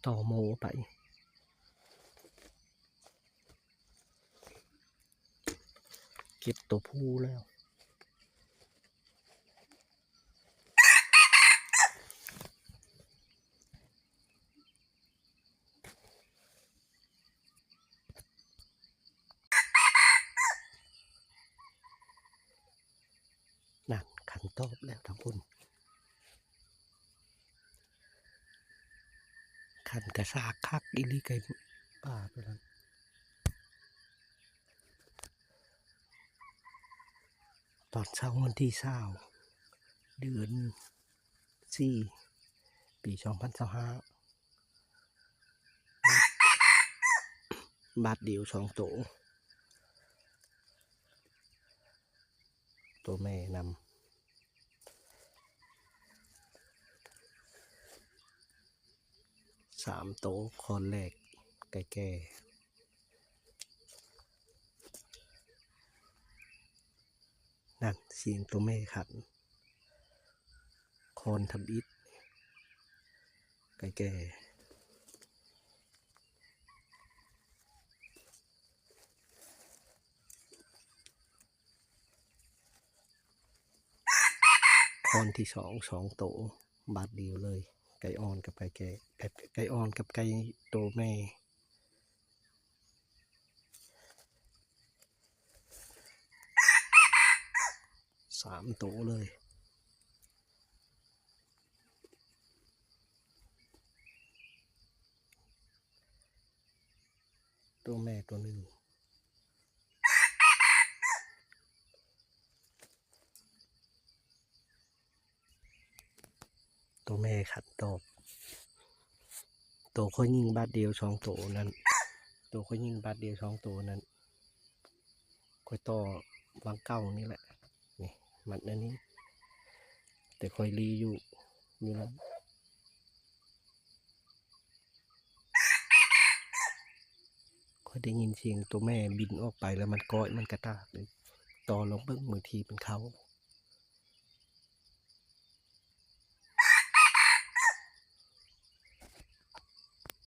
ຕໍ່ໝູ່ໄປ ເກັບຕົວຜູ້ແລ້ວ. ນັ້ນ ຂັນຕອບແລ້ວທັງຄົນ ຂັນກະຊາກຄັກອີ່ຫຼີ ໄກ່ປ່າໂຕນັ້ນ. ຕອນເຊົ້າວັນທີຊາວ ເດືອນສີ່ ປີສອງພັນຊາວຫ້າ ບາດດຽວສອງໂຕ ໂຕແມ່ນຳ ສາມໂຕ ຄອນແລກ ໄກ່ແກ່. ນັ້ນ ສຽງໂຕແມ່ຂັນ ຄອນທຳອິດ ໄກ່ແກ່. ຄອນທີສອງ ສອງໂຕ ບາດດຽວເລີຍ ໄກ່ອ່ອນກັບໄກ່ແກ່ ໄກ່ ໄກ່ອ່ອນກັບໄກ່ໂຕແມ່ ສາມໂຕເລີຍ. ໂຕແມ່ໂຕໜຶ່ງ ໂຕແມ່ຂັນຕອບ ໂຕຂ້ອຍຍິງບາດດຽວສອງໂຕນັ້ນ ໂຕຂ້ອຍຍິງບາດດຽວສອງໂຕນັ້ນ ຂ້ອຍຕໍ່ຫວ່າງເກົ່ານີ້ແຫຼະ ນີ້ ມັດອັນນີ້ ແຕ່ຂ້ອຍລີ້ຢູ່ ຢູ່ນັ້ນ. ຂ້ອຍໄດ້ຍິນສຽງໂຕແມ່ບິນອອກໄປ ແລ້ວມັນກ້ອຍ ມັນກະຕາກເລີຍ ຕໍ່ລອງເບິ່ງ ບາງທີມັນເຂົ້າ.